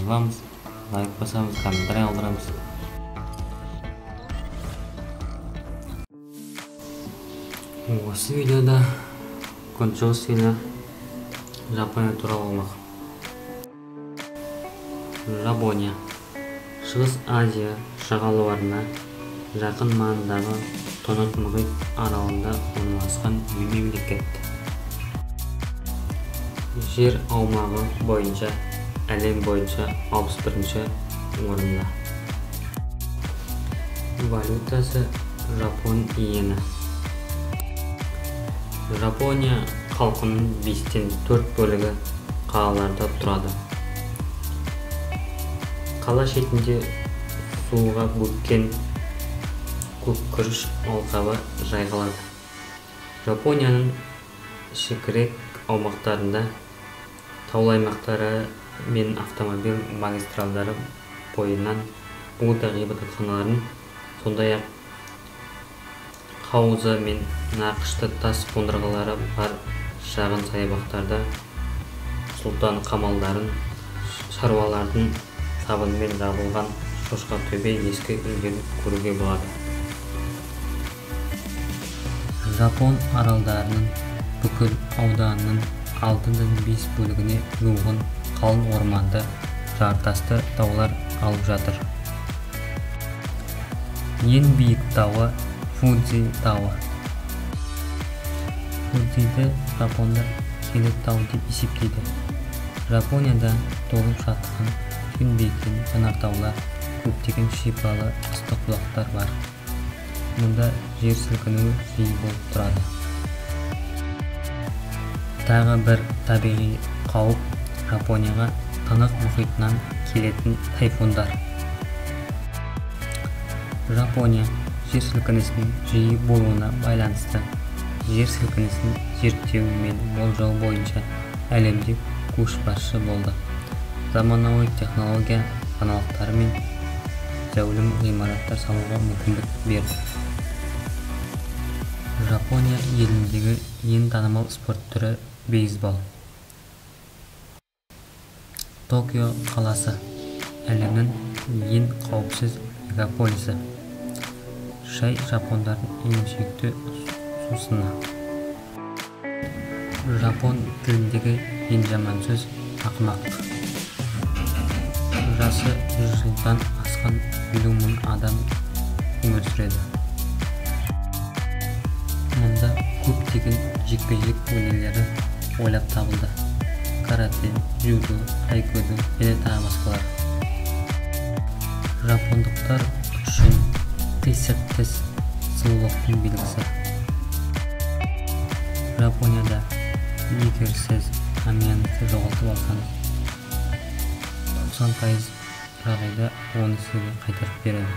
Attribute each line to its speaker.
Speaker 1: Жазыламыз, лайк басамыз, комментарий қалдырамыз. Осы видеода Күншығыс елі Жапония туралы болмақ. Жапония Шығыс Азия жағалауларына жақын маңындағы Тынық мұхит аралында орналасқан мемлекет. Жер аумағы бойынша әлем бойынша 61-ші орында. Валютасы жапон иені. Жапония халқының 4/5 бөлігі қалаларда тұрады. Қала шетінде суға бөккен көк күріш алқабы жайқалады. Жапонияның шекірек аумақтарында таулы аймақтары мен автомобиль магистралдары бойынан Будда ғибадатханаларын, сондай-ақ хаузы мен нақышты тас қондырғылары бар шағын саябақтарда сұлтан қамалдарын, шаруалардың сабынмен жабылған шошқа төбе ескі үйлерін көруге болады. Жапон аралдарының бүкіл ауданының 6,5 бөлігіне жуығын қалың орманды, жартасты таулар алып жатыр. Ең биік тауы Фудзи тауы. Фудзиді жапондар киелі тау деп есептейді. Жапонияда толып жатқан көнбейтін жанартаулар, көптеген шипалы ыстық бұлақтар бар. Мұнда жер сілкінуі жиі болып тұрады. Тағы бір табиғи қауіп Жапонияға Тынық мұхитынан келетін тайфундар. Жапония жер сілкінісінің жиі болуына байланысты жер сілкінісін зерттеу мен болжау бойынша әлемде көшбасшы болды. Заманауи технология жаңалықтары мен зәулім ғимараттар салуға мүмкіндік берді. Жапония еліндегі ең танымал спорт түрі бейсбол. Токио қаласы әлемнің ең қауіпсіз мегаполисі. Шай жапондардың ең сүйікті сусыны. Жапон тіліндегі ең жаман сөз ақымақ. Жасы 100 жылдан асқан 50 мың адам өмір сүреді. Мұнда көптеген жекпе-жек өнерлері ойлап табылды. Карате, дзюдо, айкидо және тағы басқалар. Жапондықтар үшін қисық тіс сұлулықтың белгісі. Жапонияда егер сіз әмияныңызды жоғалтып алсаңыз, 90% жағдайда оны сізге қайтарып береді.